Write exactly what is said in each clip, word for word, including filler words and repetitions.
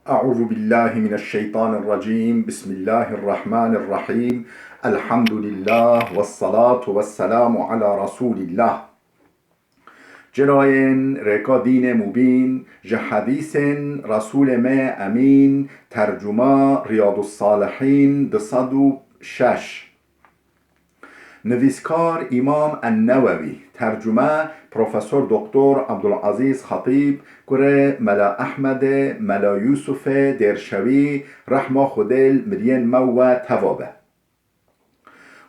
أعوذ بالله من الشيطان الرجيم. بسم الله الرحمن الرحيم. الحمد لله والصلاة والسلام على رسول الله. Cirayên rêka dînê mubîn, ji hedîsên Resûlê me Emîn, tercuma Riyadus Salihîn du sed û şeş. Nivîskar Îmam En-Newewî, tercume Profesor Doktor Abdulazîz Xetîb, kurê Mela Ehmedê, Mela Yûsufê Dêrşewî, rehma Xwedê li miriyên me we teva be.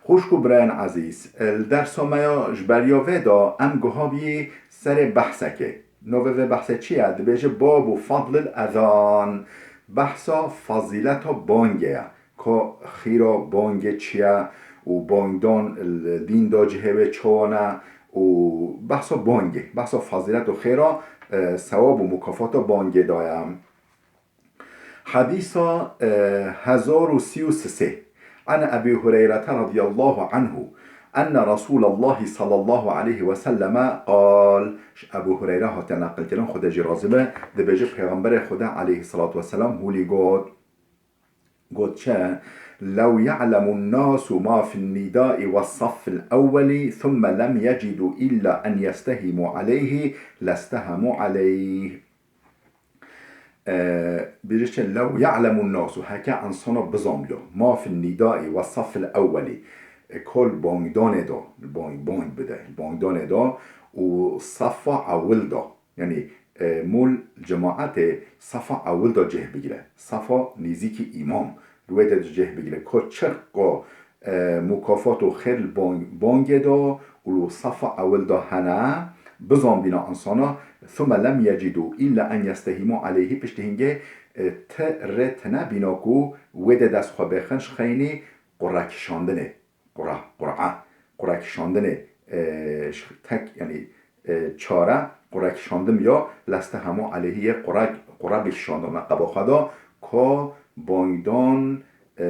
Xwişk û birayên ezîz, li dersa me ya ji beriya vê de em guhabî serê behsekê. Navê vê behsê çi ye? Dibêje Babu fadlil ezan. Behsa fazîleta bangê ye. Ka xîra bangê çi ye û bangdan li dîn de cihê wê çawa ne û behsa bangê, behsa fazîlet û xêra, e, sewab û mukafata bangê de ye. Hedîsa, e, hezar û sî û sisê. An Ebî Hureyrete radiyallahu anhu enne Resûlallahi sallallahu aleyhi ve selleme qal, ji Ebû Hureyre hate neqilkirin, Xwedê jî razî be, dibêje Pêxemberê Xwedê aleyhissalatu vesselam hûlî got, got çi? Lew ya'lemun nasu ma fin nidai ve saffil ewweli thumme lem yecidu illa en yestehimu aleyhi lestehemu aleyh. E, bêje çi? Lew ya'lemun nasu, heke insana bizanbiya, ma fin nidai ve saffil ewweli, e, kol bangdanê da, bang, bang bide, bangdanê da û safa ewil da. Yanî, e, mûl cemaetê safa ewil da cih bigire. Safa nêzîkî îmam. Li wê de cih bigire. Ko çiqo, e, mukafat û xêr li bang-, bangê da û li safa ewil da hene, bizanbîna insana, thume lem yecidû illa en yestehîmû aleyhî, piştî hingê, e, ti rê tine bîna ku wê de dest xwe bêxin ji xeynî qure kişandinê. Qura, qura, qura kişandinê, e, ş-, tek, yanî, e, çare, qura kişandim ya, leste hemû aleyhî yê qura, qura bikişandana qeba xwe da, ka bangdan, e,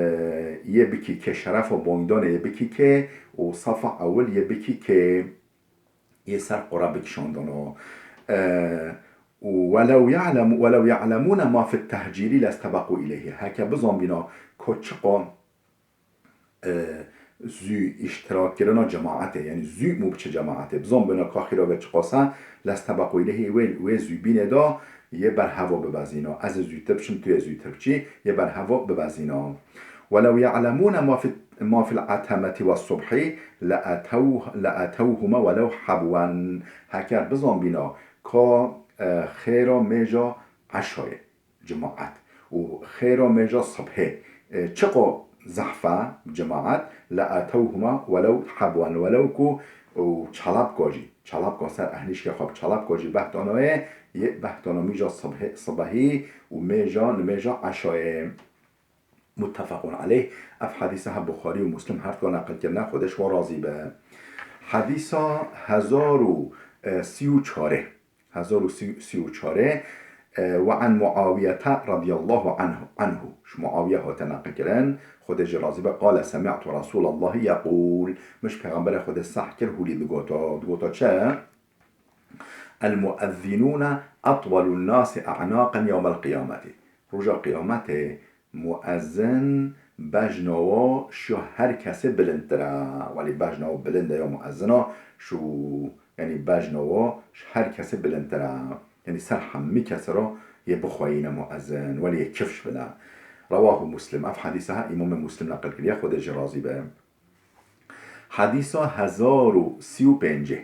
yê bikî kê, şerefa bangdanê yê bikî kê û safa ewil yê bikî kê, yê ser qura bikişandana. E, û welew ya'lemu, welew ya'lemûne ma fit tehcîrî lestebeqû ileyhî. Heke bizanbîna ka çiqa e, zû îştirak kirina cemaetê, yanî zû mû biçe cemaetê. Bizan bêna ka xîra ve çiqas e, lestebeqû ileyhî, wê, wê zûbînê da yê berheva bibezîna. Ez ê zûtir biçim, tu yê zûtir biçî, yê berheva bibezîna. Welew ya'lemûne ma fi, ma fil etemeti ve subhî le etew, le etewhuma welew habwen. Heker bizan bîna ka, e, xêra mêja eşayê cemaet û xêra mêja sibhê, e, çiqo zehf e cemaet, le etewhuma welew habwen, welew ku û çalabka jî, çalabka ser ehnîşkê xwe bi çalabka jî behtanoyê, yê behtano mîja sibhê, sibehî û mêja nimêja eşayê. Muttefequn aleyh. Ev hedîse he Buxarî û Muslim her dua neqil kirine, Xwedê ji wan razî be. Hedîsa hezar û sî û çarê. Hezar û sî û çarê, e, ve an Muawiyete radiyallahu anhu, anhu. Ji Muawiye hate neqil kirin, Xwedê jî razî be, qale semi'tu Resûlallahî yeqûl. Min ji Pêxemberê Xwedê seh kir, hûlî digota, digota çi? El muezzinûne etwelun nasi e'naqen yewmel qiyameti. Roja qiyametê muezzin bejna wa şiya her kesê bilindtir e. Welî bejna wa bilind e ya muezzina, şu, yanî bejna wa ji her kesê bilindtir e. Yanî ser hemî kesê re yê bixweyîne muezzin, welî yê kifş bine. Rewahu Muslim. Ev hedîse he Îmamê Muslim neqil kiriye, Xwedê jî razî be. Hedîsa hezar û sî û pêncê.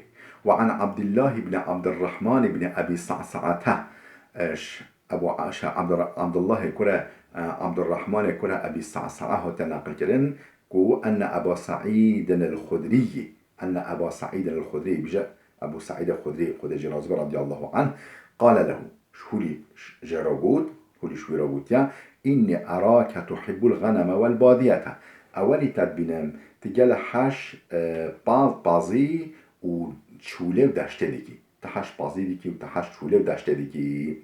Ve an Abdullah ibn Abdurrahman ibn Ebî Sa'sa'ete, e, ş-, Ebu Aşe Abdur-, Abdullahê kure, e, Abdurrahmanê kure Ebî Sa'sa'a hate neqil kirin ku enne Eba Sa'îdin el-Xudriyî, enne Eba Sa'îdin el-Xudriyî, bije Ebu Sa'îdê Xudrî, Xwedê jî razî be, radiyallahu anh, qale lehu, hûlî ş-, jê re got, hûlî ji wî re gotiye, înnî erake tuhibbul ghaneme wel badiyete. Ewelî te dibînim, tu gelek heş, e, pa-, pazî û çûlê û deştê dikî. Ti heş pazî dikî û ti heş çûlê û deştê dikî.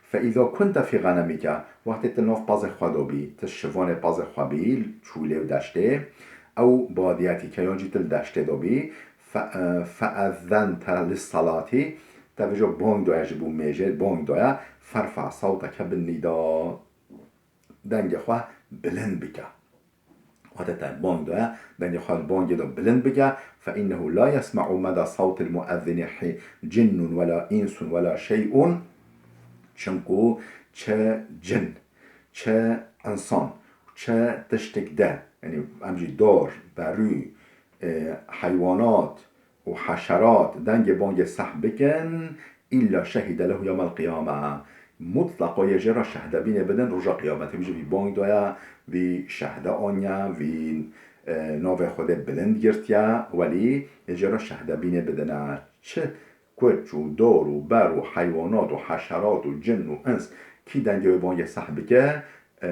Fe îza kunte fî ghanemike, wextê ti nav pazê xwe de bî, ti şivanê pazê xwe bî, çûlê û deştê, ew badiyetîke yan jî ti li deştê de bî, fe-, e, feezzente lissalati, te vêca bang daye ji bo mêjê, bang daye, فارفع صوتك بالنداء. Dengê xwe bilind bike. Wate te bang daye, dengê xwe li bangê de bilind bike. فإنه لا يسمع مدى صوت المؤذن حي-، جن ولا إنس ولا شيء. Çimku çi cin, çi insan, çi tiştek de, yanî em jî dor, berû, e, heywanat û heşerat dengê bangê seh bikin, إلا شهد له يوم القيامة. Mutleqa yê jê re şehde bînê bidin roja qiyametê. Min jî vî bang daye, vî şehde aniye, vî, e, navê Xwedê bilind girtiye, welî yê jê re şehde bînê bidine. Çi kuç û dor û ber û heywanat û heşerat û cin û ins kî dengê wê bangê seh bike, e,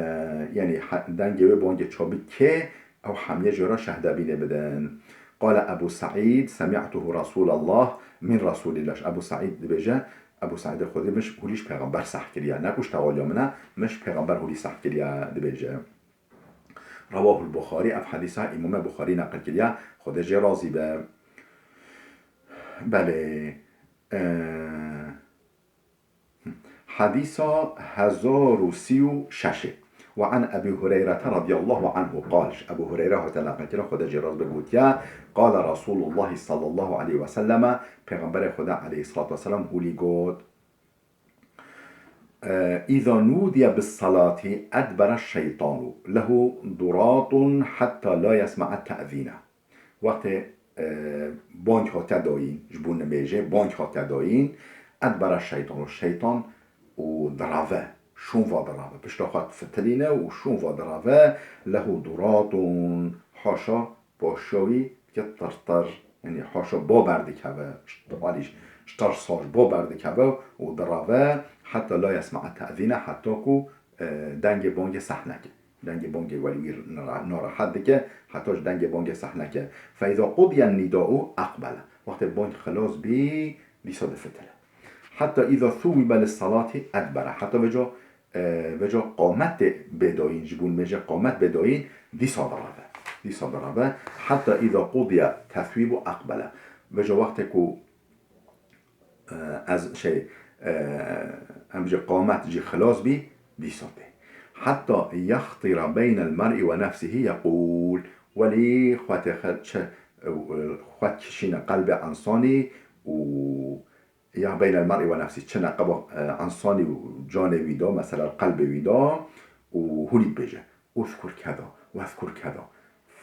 yanî he-, dengê wê bangê ça bike, ew hemiyê jê re şehde bînê bidin. قال أبو سعيد: سمعته رسول الله من رسول الله. Ebu Seîd dibêje, Ebu Seîdê Xudrî: Min hûlî ji pêxember seh kiriye. Ne ku ji tewaliya min e, min ji pêxember hûlî seh kiriye, dibêje. رواه البخاري. Ev hedîsa Îmamê Buxarî neqil kiriye. Xwedê jê razî be. Belê. E, Hedîsa hezar û sî û şeş. وعن أبي هريرة رضي الله عنه قال. Ji Ebu Hureyre hate neqilkirin, Xwedê jê razî be, gotiye: قال رسول الله صلى الله عليه وسلم. Pêxemberê Xwedê aleyhissalatu vesselam hûlî got: إذا نودي بالصلاة أدبر الشيطان له ضراط حتى لا يسمع التأذين. Wextê, e, bang hate dayîn, ji bo nimêjê bang hate dayîn, edbere şeytan, şeytan û direve, şûn va direve, pişta xwe difitilîne û şûn va direve, lehu duratun, haşa paşa wî dike tirtir, yanî haşa ba berdikeve, alî ji tirsa ji ba berdikeve û direve, heta la yesme'e te'zîne, heta ku, e, dengê bangê seh neke. Dengê bangê welî wî nera-, narahet dike, heta ji dengê bangê seh neke. فإذا قضي النداء أقبل. Wextê bang xilas bî, dîsa difitile. حتى إذا ثوب للصلاة أدبر. Heta vêca, e, vêca qamet tê bê dayîn, ji bo nimêjê qamet bê dayîn, dîsa direve. Dîsa direve. حتى إذا قضي التثويب أقبل. Vêca wextê ku e, ez, şey, e, em ji qamet jî xilas bî, dîsa tê. حتى يخطر بين المرء ونفسه يقول. Welî xwe tê xe-, çi, e, xwe kişîne qelbê ensanî û ya بين المرء ونفسه, çine qeba, e, ensanî û canê wî de, mesela qelbê wî de û hûlî dibêje. اذكر كذا، واذكر كذا.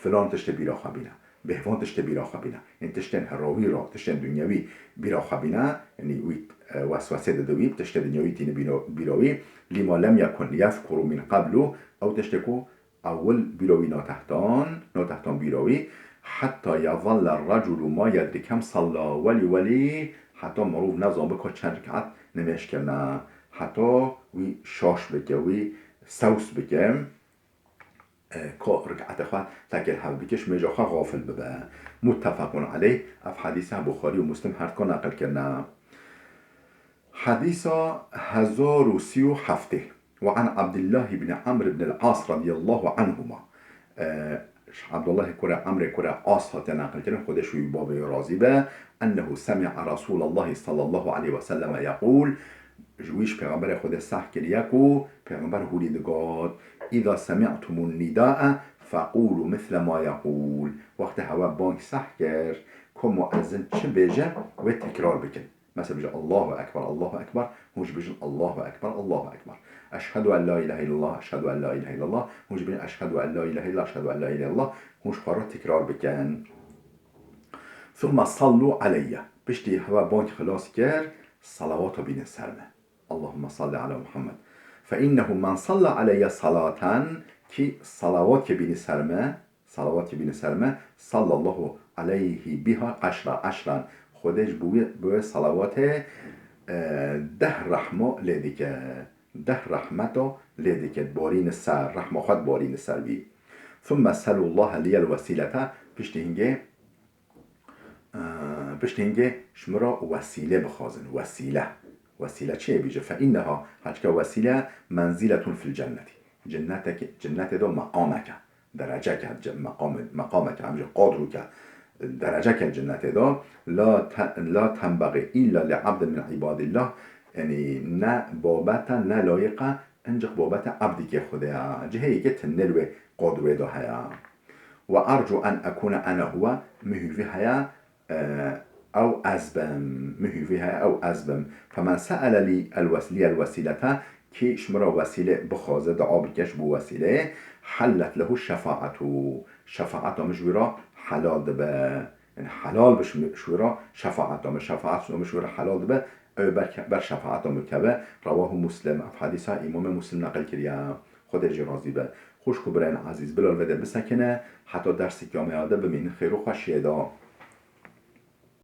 Filan tiştê bîra xwe bîne. Bêhvan tiştê bîra xwe bîne. Ên tiştên herawî re, tiştên dinyewî bîra xwe bîne. Yanî wî, e, weswesê dide wî, tiştê dinyewî tîne bîra, bîra wî. لما لم يكن يذكر من قبل. Ew tiştê ku ewil bîra wî natehtan, natehtan bîra wî. حتى يظل الرجل ما يدري كم صلى. Welî, welî, heta mirov nezan bika çend rik'et nimêj kirine. Heta wî şaş bike, wî sews bike. E, ka rik'etê xwe tekel hev bike, ji mêja xwe xafil bibe. متفق عليه. Ev hedîsa Buxarî û Muslim her dika neqil kirine. Hedîsa hezar û sî û heftê. وعن عبد الله بن عمرو بن العاص رضي الله عنهما. E, ji Abdullahê kurê Emrê kurê As hate neqil kirin, Xwedê ji wî babê wî razî be. أنه سمع رسول الله صلى الله عليه وسلم يقول. Ji wî ji Pêxemberê Xwedê seh kiriye ku Pêxember hûlî digot: إذا سمعتم النداء فقولوا مثل ما يقول. Wextê hewe bang seh kir, ku muezzin çi bêje, wê tekrar bikin. Mesela bêje: الله أكبر، الله أكبر، hûn jî bêjin: الله أكبر، الله أكبر. أشهد أن لا إله إلا الله، أشهد أن لا إله إلا الله، hûn jî bêjin: أشهد أن لا إله إلا الله، أشهد أن لا إله إلا الله، hûn ji xwe re tekrar bikin. ثم صلوا علي. Piştî hewe bang xilas kir, salawata bînin ser me. اللهم صل على محمد. فإنه من صلى علي صلاة, kî salawat kê bîne ser me, salawat kê bîne ser me, صلى الله عليه بها عشرا، عشرا. Xwedê ji bo wê, bo wê salawatê, e, deh rehma lê dike. Deh rehmeta lê dike, dibarîne ser, rehma xwe dibarîne ser wî. ثم سلوا الله لي الوسيلة. Piştî hingê, e, piştî hingê ji min re wesîlê bixwazin. Wesîle. Wesîle çi yê bîje? فإنها, heçka wesîle, منزلة في الجنة. Cennetek-, cennetê de meqamek e, derecek e, ce-, meqam-, meqamek e, em jî qadrûk e, derecek e cennetê de. لا ت-، لا تنبغي إلا لعبد من عباد الله. Yanî ne babet e, ne layiq e, ancaq babeta ebdîkê Xwedê ye. Cihê yekê tinê li wê qad wê de heye. Ve arcu en ekûne ene huwe, min hîvî heye, e, ew ez bim. Min hîvî heye, ew ez bim. Femen se'ele lî el wes-, lî el wesîlete, kî ji min re wesîlê bixwaze, dua bike ji bo wesîleyê, hellet lehu şefaetu. Şefaeta min ji wî re helal dibe. Yanî helal bi ji wî re şefaeta min. Şefaeta min ji wî re helal dibe. Ew ber, ber şefaeta min keve. Rewahu Muslim. Ev hedîsa Îmamê Muslim neqil kiriye. Xwedê jê razî be. Xwişk û birayên ezîz, bila li vê de bisekine, heta derseke me ya de bimînin xêr û xweşiyê de.